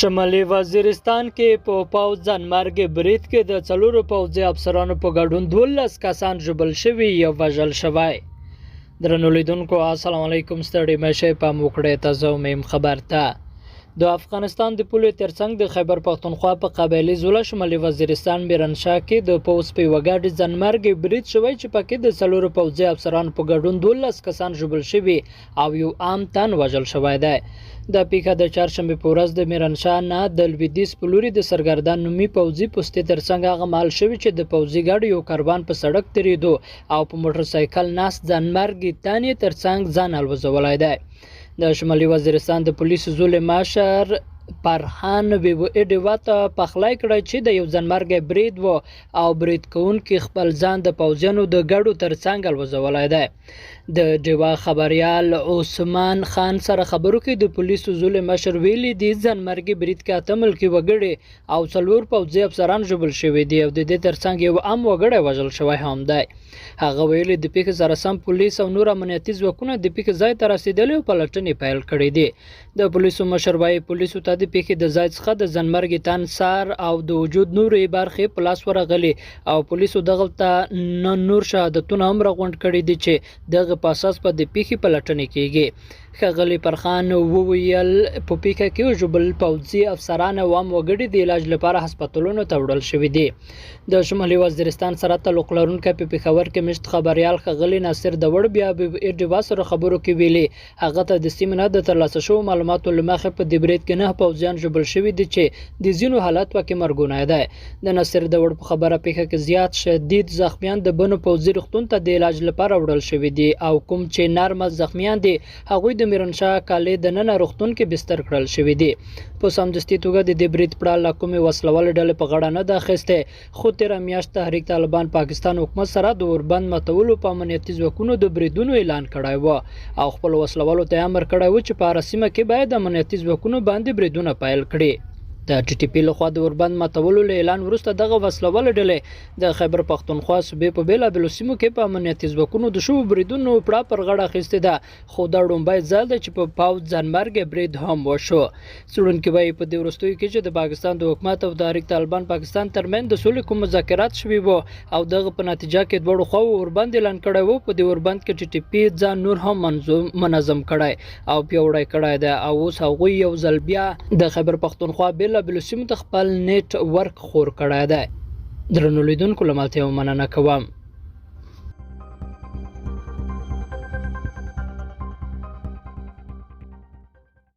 شمالي وزیرستان کې په پوځ ځانمرګي برید کې د څلورو پوځي افسرانو په ګډون 12 کسان ژوبل شوي، یو وژل شوی. درنو لیدونکو السلام علیکم، ستړي مه شئ، پام وکړئ تازه مهم خبر ته. د افغانستان د پولې ترڅنګ د خیبر پښتونخوا په قبایلي ضلع شمالي وزیرستان میرانشاه کې د پوځ په یوه ګاډي ځانمرګی برید شوی چې پکې د څلورو پوځي افسرانو په ګډون 12 کسان ژوبل شوي او یو عام تن وژل شوی دی. دا پیښه د چهارشنبې په ورځ د میرانشاه نه د لویدیځ په لوري د سرګردان نومي پوځي پوستې ترڅنګ هغه مهال شوې چې د پوځي ګاډو یو کاروان په سړک تېرېدو او په موټرسایکل ناست ځانمرګي تن یې ترڅنګ ځان الوزولی دی. د شمالي وزیرستان د پولیسو ضلع مشر فرحان وي او ای ډیوه ته پخلی کړی چې د یو ځانمرګی برید و او برید کوونکي خپل ځان د پوځیانو د ګډو ترڅنګ الوزولی دی. د ډیوه خبریال عثمان خان سره خبرو کې د پولیسو ضلع مشر ویلي دي ځانمرګي برید کې اته ملکي وګړي او څلور پوځي افسران ژوبل شوي دي او د دې ترڅنګ یو عام وګړی وژل شوی هم دی. هغه ویلي د پیښې سره سم پولیس او نور امنیتي ځواکونه د پیښې ځای ته رسیدلي او پلټنې پیل کړې دي. د پولیسو مشر وایي پولیسو ته د پیښې د ځای څخه د ځانمرګي تن سر او د وجود نورې برخې په لاس ورغلي او پولیسو دغلته نور شهادتونه هم راغونډ کړي دي چې دغه په اساس به د پیښې پلټنې کیږي. ښاغلي فرخان وویل په پیښه کې ژوبل پوځي افسران او عام وګړي د علاج لپاره هسپتالونو ته وړل شوي دي. د شمالي وزیرستان سره تعلق لرونکی په پېښور کې مېشت خبریال ښاغلي ناصر داوړ بیا وي او ای ډیوه سره خبرو کې ویلي هغه ته د سیمې نه د ترلاسه شوو معلوماتو له مخې په دې برید کې نهه پوځیان ژوبل شوي دي چې د ځینو حالت پکې مرګونی دی. د ناصر داوړ په خبره پیښه کې زیات شدید زخمیان د بنو پوځي روغتون ته د علاج لپاره وړل شوي دي او کوم چې نرمه زخمیان دي هغوی د میرانشاه کالې د ننه روغتون کې بستر کړل شوي دي. په سمدستي توګه د دې برید پړه لا کومې وسلوالې ډلې په غاړه نه ده اخیستې، خو تېره میاشت تحریک طالبان پاکستان حکومت سره د اوربند ماتولو په امنیتي ځواکونو د بریدونو اعلان کړی و او خپلو وسلوالو ته یې امر کړی و چې په هره سیمه کې باید امنیتي ځواکونو باندې بریدونه پیل کړي. د ټي ټي پي لخوا د اوربند ماتولو له اعلان وروسته دغه وسلواله ډلې د خیبر پښتونخوا صوبې په بېلابېلو سیمو کې په امنیتي ځواکونو د شوو بریدونو پړه پر غاړه اخیستې ده، خو دا ړومبی ځل دی چې په پوځ ځانمرګی برید هم وشو. څېړونکي وايي په دې وروستیو کې چې د پاکستان د حکومت او تحریک طالبان پاکستان ترمنځ د سولې کوم مذاکرات شوي وو او دغه په نتیجه کې دواړو خواوو اوربند اعلان کړی وو، په دې اوربند کې ټي ټي پي ځان نور هم منظم کړی او پیاوړی کړی دی او اوس هغوی یو ځل بیا د خیبر پښتونخوا بېلابېلو سیمو ته خپل نیټ ورک خور کړی دی. درنو لیدونکو له ملتیا مننه کوم.